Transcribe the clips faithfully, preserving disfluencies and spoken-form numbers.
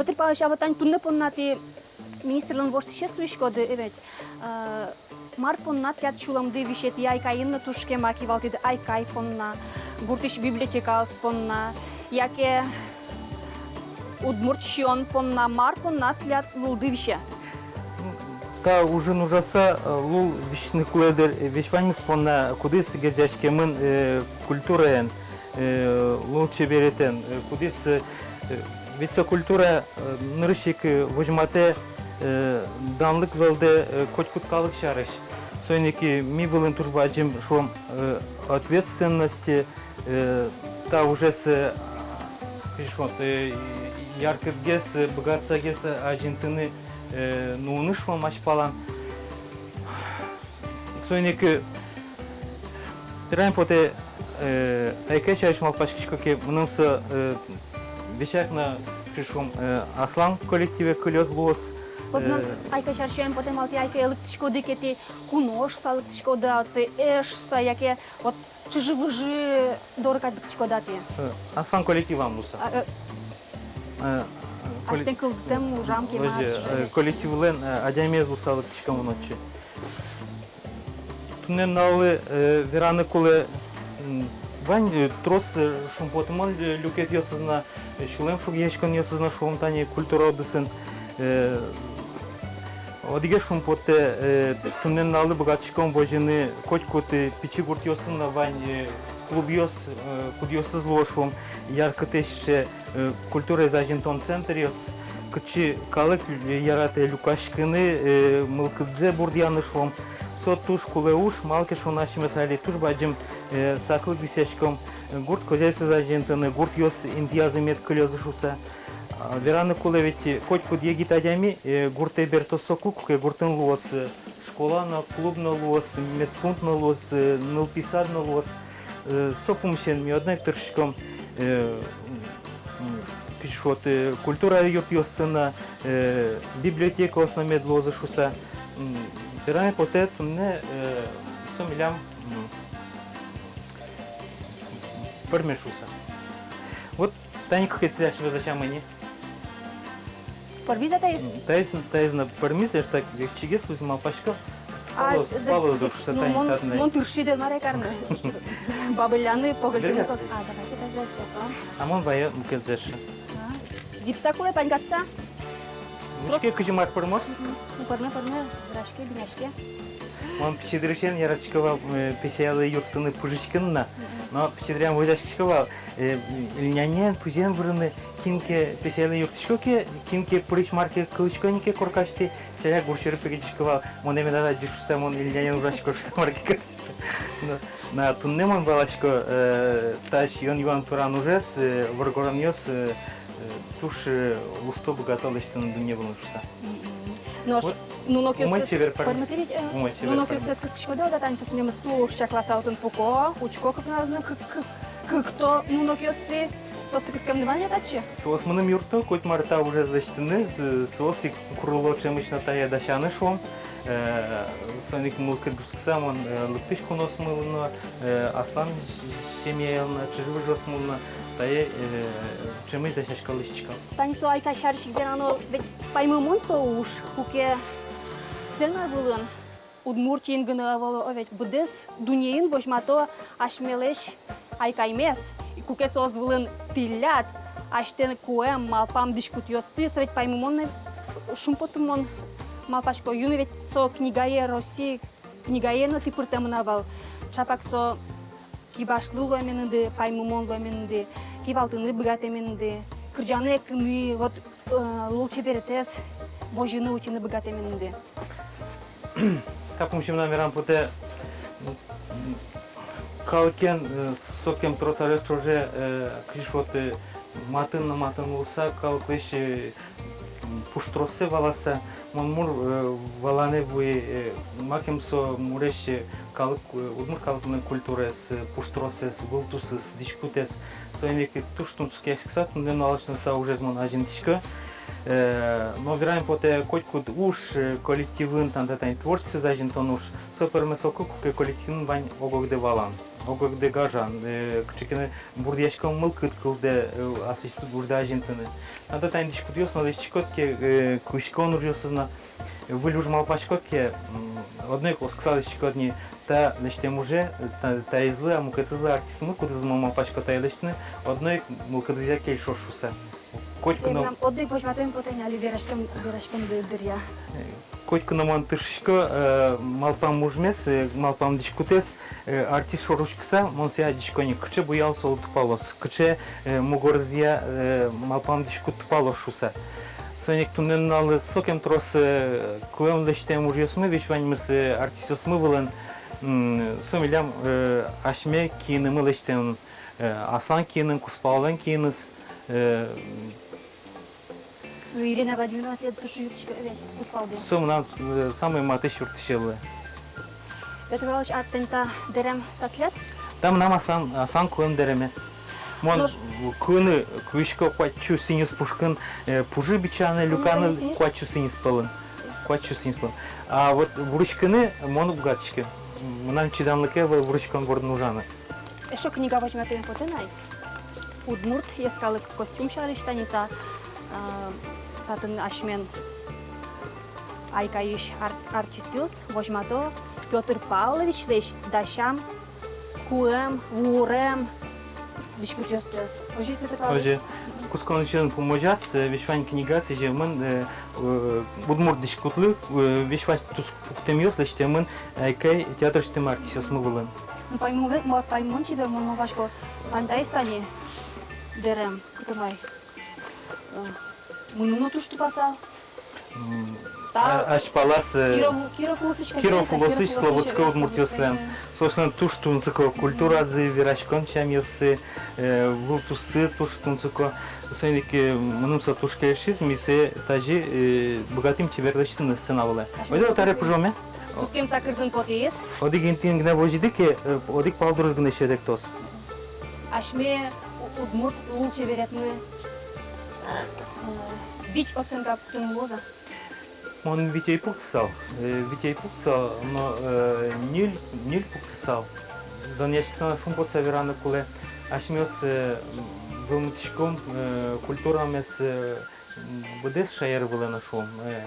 Пётр Павлович, а вот тань туннэ понна тӥ министрлэн воштӥсез луиськоды, э, ведь, э, мар понна тӥляд сюлэмды висе? Тӥ «Айкайын» но туж кема кивалтӥды, «Айкай» понна, гуртысь библиотекаос понна, яке удмурт сиён понна, мар понна тӥляд лулды висе? Та ужын ужаса, э, лул висьыны кулэ, дыр, э, весь ваньмыз понна, кудӥз герӟаськемын, э, культураен, э, лулчеберетэн, э, кудӥз, э, ведь со культура, э, нырысь ик, э, возьматэ, э, данлык вӧлдэ, э, котькуд калык сярысь. Соин ик, э, ми вылын туж бадӟым, шуом, э, ответственность, э, та ужез, э, кызьы шуод, э, яркытгес, э, быгатсагес, э, азинтыны, э, нуыны, шуом, азьпалан. Соин ик, э, вераны потэ, э, «Айкай» сярысь малпаськисько ке, мыным со, э, весяк но, кызьы шуом, э, аслам коллективе кылёз, луоз. Вот, э, мыным «Айкай» сярысь вераны потэ, малы тӥ «Айкае» лыктӥськоды ке, тӥ куно шуса лыктӥськоды-а, отчы эш шуса, яке вот чыжы-выжы доры кадь лыктӥськоды-а тӥ? Э, аслам коллективам луыса. А, э, э, коллек-, асьтэлэн кылдытэм ужам кема, озьы, э, чыжы-выжы. Коллективлэн, э, адямиез луыса лыктӥсько мон отчы. Туннэ нуналлы, э, вераны кулэ, м, вань, э, трос, э, шумпотымон, э, люкетъёсыз но, э, сюлэм шугъяськонъёсыз но, шуом, тани культура удысын, э, одӥгез шумпоттэ, э, туннэ нуналлы быгатӥськом возьыны котькуд, э, пичи гуртъёсын но вань, э, клубъёс, э, кудъёсыз луо, шуом, яркытэсь, э, культураез азинтон центръёс, кытчы калык яратэ люкаськыны, э, мылкыдзэ бурдъяны, шуом. Со туж кулэ уж, малы ке шуоно, асьмеос али туж бадӟым, э, саклык висъяськом, э, гурт хозяйствоез азинтыны, гуртъёс интыязы мед кылёзы шуса. А, вераны кулэ, ведь, э, котькуд егит адями, э, гуртэ бертоз соку, куке гуртын луоз, э, школа но, клуб но луоз, медпункт но луоз, э, нылпи сад но луоз. Э, со пумысен ми одно ик тыршиськом, э, м, м, кызьы шуод, э, культура юртъёсты но, э, библиотекаос но мед луозы шуса. М, вераны потэ, туннэ, э, со милям, м, пӧрме шуса. Вот тани кыкетӥзэ асьмеос дасямы ини. Пӧрмиз-а таиз? М, таиз, таиз но пӧрмиз, эшшо так векчигес луиз, малпасько. А, палоз, зэ-, палоз дыр шуса, ну, тани мон, татын. Мон тырши, дыр, мар-а карыны. Бабылляны, погыльтыны. Бергак. А, давайте, да, зэ, зэ, а. А мон вае мукетзэ эшшо. А. Зӥбыса кулэ, паньгатыса. Трос. Мучке кызьы мар пӧрмоз? Мгм. Ну, пӧрме, пӧрме, зыраське, биняське. Мон пичи дырысен яратӥсько вал, э, песяйлы юрттыны, пыжиськыны на. Мгм. Но пичи дыръям возьдаськисько вал, э, м, ильнянен, пызен вырыны, кин ке песяйлы юрттӥсько ке, кин ке пырись мар ке кылӥсько ни ке коркасьтӥ, чаляк гур сьӧры пегӟисько вал, монэ медаз адӟы шуса, мон ильнянен ужасько шуса мар ке карисько. Но, но туннэ мон валасько, э, та сиён-юон туран ужез, э, воргоронъёс, э, э, туж, э, усто быгато лэсьтыны дунне вылын шуса. Мгм. Нош вот нунокъёстэс, умой чебер пӧрмиз. Пӧрмытӥ ведь, э, умой чебер пӧрмиз. Нунокъёстэс кыскиськоды-а, тани соос милемыз туж чакласа отын пуко, учко кыкназы но, кык-, кык-, кыкто нунокъёсты. Соосты кыскемды вань-а татчы? Соос мыным юртто, котьмар та ужез лэсьтыны, з-, соос ик курыло ӵемысь но тае дасяны, шуом. Э, соин ик мылкыд ӝутскыса мон, э, лыктӥсь куноосмылы но, э, аслам с-, семьяелы но, чыжы-выжыосмылы но тае, э, ӵемысь дасясько, лэсьтӥсько. Тани со «Айкай» сярысь ик верано, ведь паймымон со уж, куке сцена вылын Удмуртиын гинэ ӧвӧл, о ведь, быдэс дуннеын возьмато асьмелэсь «Айкаймес», и куке соос вылын тӥляд асьтэ куэм, малпам дӥськутъёсты, со ведь паймымон но, шумпотымон, малпасько, юнме ведь со книгае, Россия книгае но тӥ пыртэмын-а вал, чапак со кибашлы луэменды, паймымон луэменды, кивалтыны быгатэменды, кырӟаны-эктыны, вот, э, лулчеберетэз возьыны, утьыны быгатэменды. Та пумысен мынам верам потэ, калыкен, э, сокем трос арес ӵоже, э, кызьы шуод, э, матын но матын луыса, калыклэсь, э, пуштроссэ валаса, мон мур, э, валанэ вуи, э, макем со муресь, э, калык, э, удмурт калыклэн культураез, э, пуштроссэс, вылтусэс, дӥськутэс. Соин ик туж тунсыкъяськыса, туннэ нуналозь но та ужез мон азинтӥсько. Э, но вераме потэ, котькуд уж, э, коллективын, тани та творчествоез азинтон уж, со пӧрме соку, куке коллективын вань ог-огдэ валан. ог-огдэ гажан, э, кыӵе ке но бурдъяськон мылкыд кылдэ, э, аслэсьтыд уждэ азинтыны. Тани та дӥськутъёс но лэсьтӥськод ке, э, куиськон ужъёсыз но, э, выль уж малпаськод ке, м, одно ик оскыса лэсьтӥськод ни, та лэсьтэм уже, э, та, таизлы, а мукетызлы артистмы, кудӥзлы мон малпасько тае лэсьтыны, одно ик мылкыдызъя кельшоз шуыса. Котьку но... Мынам одно ик возьматэме потэ ни али вераськем, вераськем дыр-, дыръя. Котьку но мон тыршисько, э, малпам ужмес, э, малпам дӥськутэз, э, артист шоры учкыса, мон сое адӟисько ни, кыӵе буёл солы тупалоз, кыӵе, э, мугорызъя, э, малпам дӥськут тупалоз шуыса. Соин ик туннэ нуналлы сокем трос, э, куэм лэсьтэм ужъёсмы весь ваньмыз, э, артистъёсмы вылын, м, со милям, э, асьме киынымы лэсьтэм, э, аслам киыным, кузпаллэн киыныз, э, Ну, Ирина Владимировна тӥледлы туж юрттӥське ведь, кузпалдэ. Со мынам, э, самой матысь юрттӥсе луэ. Пётр Павлович, а тани та дэрем та тӥлед? Та мынам аслам, аслам куэм дэреме. Мон куыны куисько куать сю сӥньыс пушкын, э, пужы бичаны, люканы куать сю сӥньыс пӧлын. Куать сю сӥньыс пӧлын. А вот вурӥськыны мон уг быгатӥськы. Мынам чиданлыке ӧвӧл вурӥськон бордын ужаны. Эшшо книга возьматэме потэ на ай. Удмурт йӧскалык костюм сярысь тани та, а, татын асьмен «Айкайысь» ар-, артистъёс возьмато Пётр Павловичлэсь дасям куэм, вурем дӥськутъёссэс. Озьы, Пётр Павлович? Озьы. Кутскон сярысь пумозяз, э, весь вань книга сӥземын, э, э, удмурт дӥськутлы, э, весь вань туспуктэмъёс лэсьтэмын, э, «Айкай» театрысьтым артистъёсмы вылын. Ну, паймон, мо-, паймон чебер, мон малпасько, тани таиз тани дэрем, кытын ай, э, мыным но туж тупасал. М, та а-, азьпалаз, э, Киров, Киров улосысь, Киров улосысь, Слободской удмуртъёслэн. Мгм. Соослэн туж тунсыко культуразы, вераськон сямъёссы, э, вылтуссы туж тунсыко. Соин ик, э, мыным со туж кельшиз, ми сое тазьы, э, быгатӥм чебер лэсьтыны сцена вылэ. Ойдолэ, табере пыжом-а? Сутскем сакырзын потӥз. Одӥг интыын гинэ возиды ке, э, одӥг палдурез гинэ сьӧдэктоз. Асьме у-, удмурт лулчеберетмы, э, вить оценка пуктыны луоз-а? Мон вить ӧй пуктысал, э, вить ӧй пуктысал, но, э, ньыль, ньыль пуктысал. Данъяськыса но шумпотыса вераны кулэ, асьмеос, э, м, вӧлмытӥськом, э, культурамес, э, м, быдэс шаер вылэ но, шуом, э,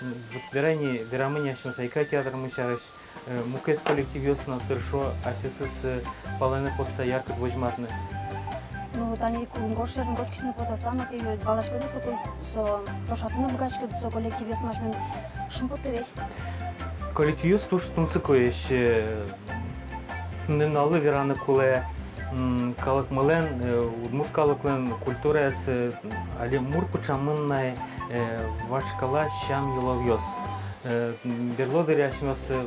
м, вот верай ни, верамы ни асьмеос «Айкай» театрмы сярысь, э, мукет коллективъёс но тыршо асьсэос, э, палэнэ потыса яркыт возьматыны. Ну, тани кунгож сьӧрын котькисьтыны потаса но, тӥ валаськоды со кул-, со ӵошатыны быгатӥськоды со коллективъёсмес, асьмеос шумпоттӥм ведь. Коллективъёс туж тунсыкоесь, э, туннэ нуналлы вераны кулэ, м, калыкмылэн, э, удмурт калыклэн культураез, э, али мур пыӵамын на, э, вашкала сям-йылолъёс. Э, берло дыре асьмеос, э,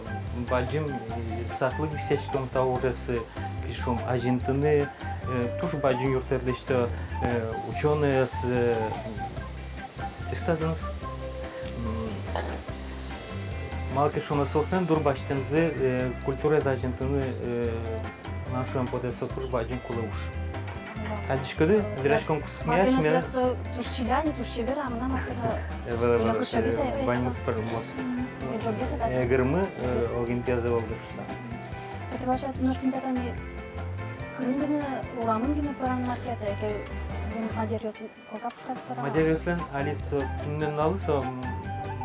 бадӟым, э, саклык висъяськом та ужез, э, кызьы шуом, азинтыны, э, туж бадӟым юрттэт лэсьто, э, учёнойёс, э, ческытазыныз. М, малы ке шуоно, соослэн дурбасьтэмзы, э, культураез азинтыны, э, мынам шуэм потэ, со туж бадӟым кулэ уж. Адӟиськоды, вераськон кусыпъёс мар ке но милям. Со туж чиля ни, туж чебер, а мынам астэ. Э, валай, валай, э, ваньмыз пӧрмоз. Мгм. Э, гырмы, э, огинтӥяз ӧвӧл дыр шуса. Пётр Павлович, нош тӥни тани кырын гинэ, урамын гинэ пӧраны мар ке, та ке, м, мадьяръёс. Мадьяръёслэн али со, туннэ нуналлы со, м,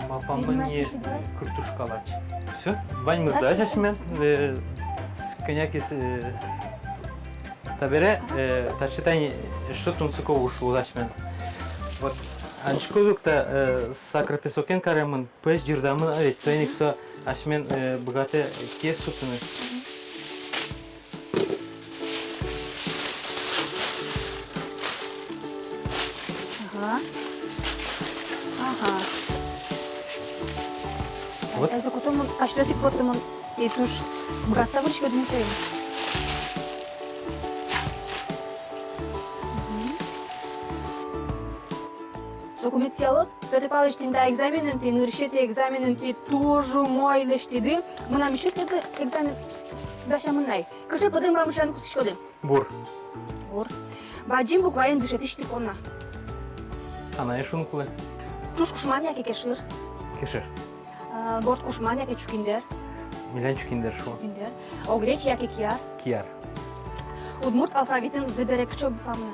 малпамын ни кыртушка лач. Всё, ваньмыз дась асьмелэн, э, кӧня ке, э, табере, э, таӵе тани эшшо тунсыко уж луоз асьмелэн. Вот, адӟиськод ук та, э, сакыр песокен каремын, пӧсь ӟырдамын, а ведь соин ик со асьмелэн, э, быгатэ кез сутыны. Ага. Ага. Вот. Эзэ кутом, мон асьтэос ик поттом, мон и туж быгатыса вырӥськод ни соин. Мгм. Соку мед сялоз, Пётр Павлович, тӥни та экзаменын, тӥни нырысетӥ экзаменын тӥ туж умой лэсьтӥды. Мынам ещё тӥледлы экзамен дасямын на ай. Кыӵе пӧдэм вамышъяны кутскиськоды? Бур. Бур. Бадӟым букваен дышетӥсь тӥ понна. Анае шуны кулэ. Ӵуж кушман яке кешыр? Кешыр. А, горд кушман яке чукиндэр? Милям чукиндер шуо. Чукиндер. Огреч яке кияр? Кияр. Удмурт алфавитын зы бере кыӵе буква мынэ?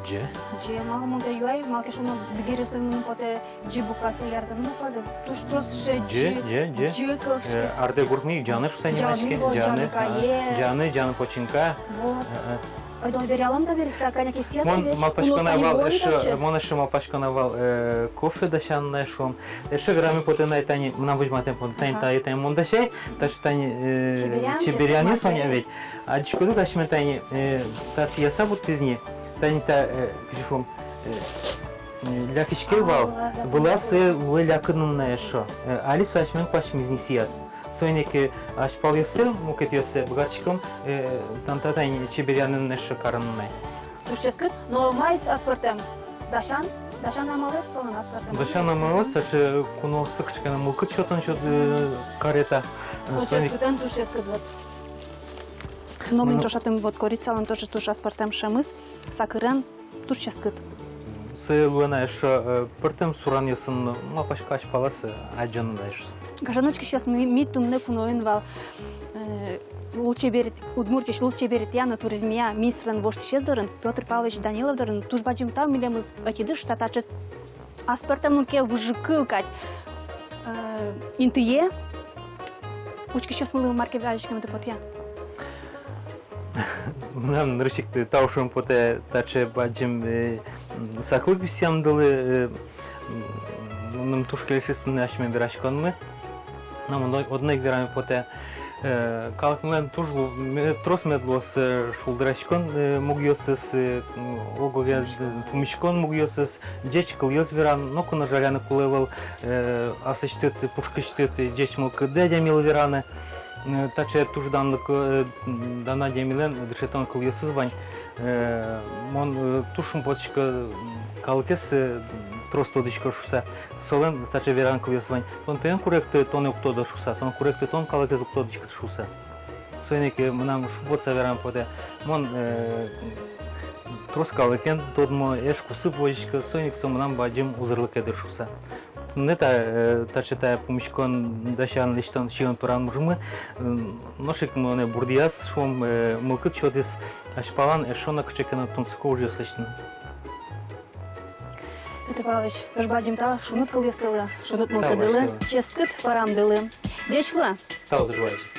Дж. Дж. Малы мон тае юай, малы ке шуоно, бигеръёслэн мыным потэ дж букваез яратоно букваез. Туж трос сыӵе дж, дж, дж, дж кылче. Э, ардэ гуртмы ик ӝаны шуса нимаське. Ӝаны, ӝаны, ӝаны кае. Ӝаны, ӝаны починка. Вот. Э, э. Ойдолэ вералом табере, та кӧня ке сияз. Мон малпасько на вал, эшшо, мон эшшо малпасько на вал, э, кофе дасяны на, шуом. Эшшо вераме потэ на, тани мынам возьматэ потэ, тани, ага, тае, тани мон дасяй, таӵе тани, э, чеберъян, чеберъянъёс вань ведь. Адӟиськоды-а, асьме тани, э, та сияса вуттӥз ни, тани та, э, кызьы шуом, э, э, лякиське вал, а, да, да, вылаз, да, э, луэ лякыны на эшшо. Э, али со асьмелэн куасьмиз ни сияз. Соин ик, э, азьпалъёссэ, мукетъёссэ быгатӥськом, э, тани та, тани чеберъянын эшшо карыны на. Туж ческыт, но маиз аспӧртэм? Дасян, дасян амалэз солэн аспӧртэм. Дасян амалэз, таӵе куноосты кыӵе ке но мылкыд сётон сёт, э, каре та. Э, ну, соин ик ческытэн туж ческыт вот. Но мон, ну, ӵошатӥм вот корицалэн тоже туж аспӧртэм шӧмыз, сакырен. Туж ческыт. Сое луэ на эшшо, э, пӧртэм суранъёсын, малпасько, азьпалаз, э, адӟоно на эшшо. Гажано учкисьёс, ми, ми туннэ куноын вал, э, лулчеберет-, Удмуртиысь лулчеберетъя но туризмъя министрлэн воштӥсез дорын, Пётр Павлович Данилов дорын. Туж бадӟым тау, милемыз ӧтиды шуса таӵе аспӧртэм, ну ке, выжыкыл кадь, э, интые. Учкисьёсмылы мар ке вералляськемды потэ-а? Мынам нырысь ик тау шуэме потэ таӵе бадӟым, э, м, саклык висъямдылы, э, м, мыным туж кельшиз туннэ асьме вераськонмы. Но мон одно ик вераме потэ, э, калыкмылэн туж лу-, ме-, трос мед луоз, э, шулдыръяськон, э, мугъёсыз, э, м, ог-огез, э, пумиськон мугъёсыз, ӟеч кылъёс вераны, ноку но жаляны кулэ ӧвӧл, э, аслэсьтыд, пушкысьтыд, э, ӟеч мылкыдды адямилы вераны. Э, таӵе туж данлыко, э, дано адямилэн дышетон кылъёсыз вань. Э, мон, э, туж шумпотӥсько, м, калыкез, э, трос тодӥсько шуса. Солэн таӵе веран кылъёсыз вань: тон пе эн куректы, тонэ уг тодо шуса, тон куректы, тон калыкез уг тодӥськы шуса. Соин ик, э, мынам шумпотыса вераме потэ: мон, э, трос калыкен тодмо, эш кусып возисько, соин ик со мынам бадӟым узырлыке, дыр, шуса. Туннэ та, э, таӵе та пумиськон дасян, лэсьтон, сиён пӧран ужмы, м, нош ик монэ бурдъяз, шуом, э, мылкыд сётӥз азьпалан эшшо но кыӵе ке но тунсыко ужъёс лэсьтыны. Пётр Павлович, туж бадӟым тау шуныт кылъёстылы, шуныт мылкыдылы, ческыт пӧрамдылы. Ӟеч луэ. Тау, дыр, бадӟым.